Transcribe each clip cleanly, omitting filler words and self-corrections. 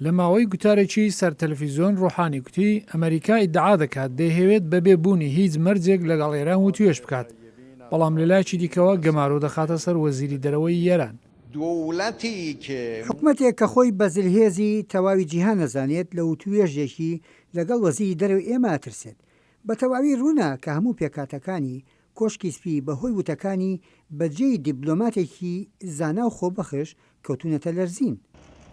لە ماوەی گوتارێکی سەر تەلەفیزیۆن ڕۆحانی گوتی، ئەمەریکا ئیدعا دەکات دەیهەوێت بەبێ بوونی هیچ مەرجێک لەگەڵ ئێران وتوێژ بکات، بەڵام لە لایەکی دیکەوە گەمارۆ دەخاتە سەر وەزیری دەرەوەی ئێران. حکومەتێک کە خۆی بە زلهێزی تەواوی جیهان ئەزانێت لە وتوێژێکی لەگەڵ وەزیری دەرەوەی ئێمە ئەترسێت. بە تەواوی ڕوونە کە هەموو پێکهاتەکانی کۆشکی سپی بە هۆی وتەکانی بە جێی دیبلۆماتێکی زانا و خۆبەخش کەوتوونەتە لەرزین.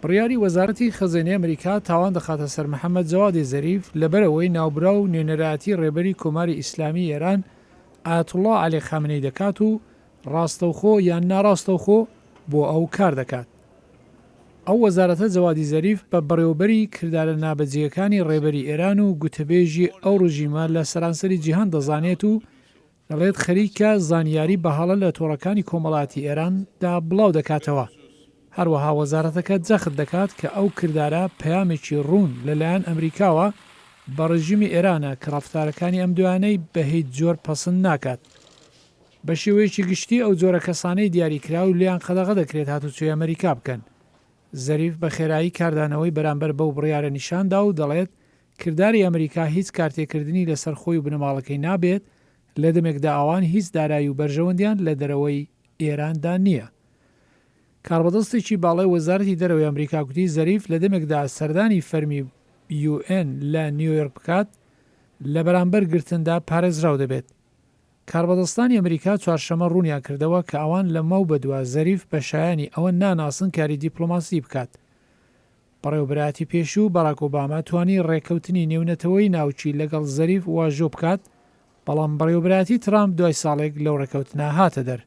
بڕیاری وەزارەتی خەزێنەی ئەمریکا تاوان دەخاتە سەر محەمەد جەوادی زەریف لەبەرئەوەی ناوبراو نوێنەرایەتی ڕێبەری کۆماری ئیسلامی ئێران ئایەتوڵڵا عەلی خامنەی دەکات و ڕاستەوخۆ یان ناڕاستەوخۆ بۆ ئەو کار دەکات. ئەو وەزارەتە جەوادی زەریف بە بەڕێوەبەری کردارە نابەجێیەکانی ڕێبەری ئێران و گوتەبێژی ئەو ڕژیمە لە سەرانسەری جیهان دەزانێت و دەڵێت خەریکە زانیاری بە هەڵە لە تۆڕەکانی کۆمەڵایەتی ئێران دا بڵاو دەکاتەوە. هەروەها وەزارەتەکە جەخت دەکات کە ئەو کردارە پەیامێکی ڕوون لە لایەن ئەمریکاوە بە ڕژیمی ئێرانە کە ڕەفتارەکانی ئەم دوایانەی بە هیچ جۆر پەسند ناکات. بە شێوەیەکی گشتی ئەو جۆرە کەسانەی دیاریکراو لێیان قەدەغە دەکرێت هاتوچۆی ئەمەریکا بکەن. زەریف بە خێرایی کاردانەوەی بەرامبەر بەو بڕیارە نیشاندا و دەڵێت کرداری ئەمریکا هیچ کارتێکردنی لەسەر خۆی و بنەماڵەکەی نابێت لە دەمێکدا ئەوان هیچ دارایی و بەرژەوەندیان لە دەرەوەی ئێراندا نییە. کاربەدەستێکی باڵای وەزارەتی دەرەوەی ئەمریکا گوتی زەریف لە دەمێکدا سەردانی فەرمی یو ئێن لە نیویۆرک بکات لە بەرامبەر گرتندا پارێزراو دەبێت. کاربەدەستانی ئەمریکا چوارشەممە ڕوونیان کردەوە کە ئەوان لەمەو بەدوا زەریف بە شایانی ئەوە ناناسن کاری دیپلۆماسی بکات. بەڕێوەبەرایەتی پێشوو باراک ئۆباما توانی ڕێککەوتنی نێونەتەوەیی ناوکی لەگەڵ زەریف واژۆ بکات، بەڵام بەڕێوەبەرایەتی ترامپ دوای ساڵێک لەو ڕێککەوتنە هاتە دەر.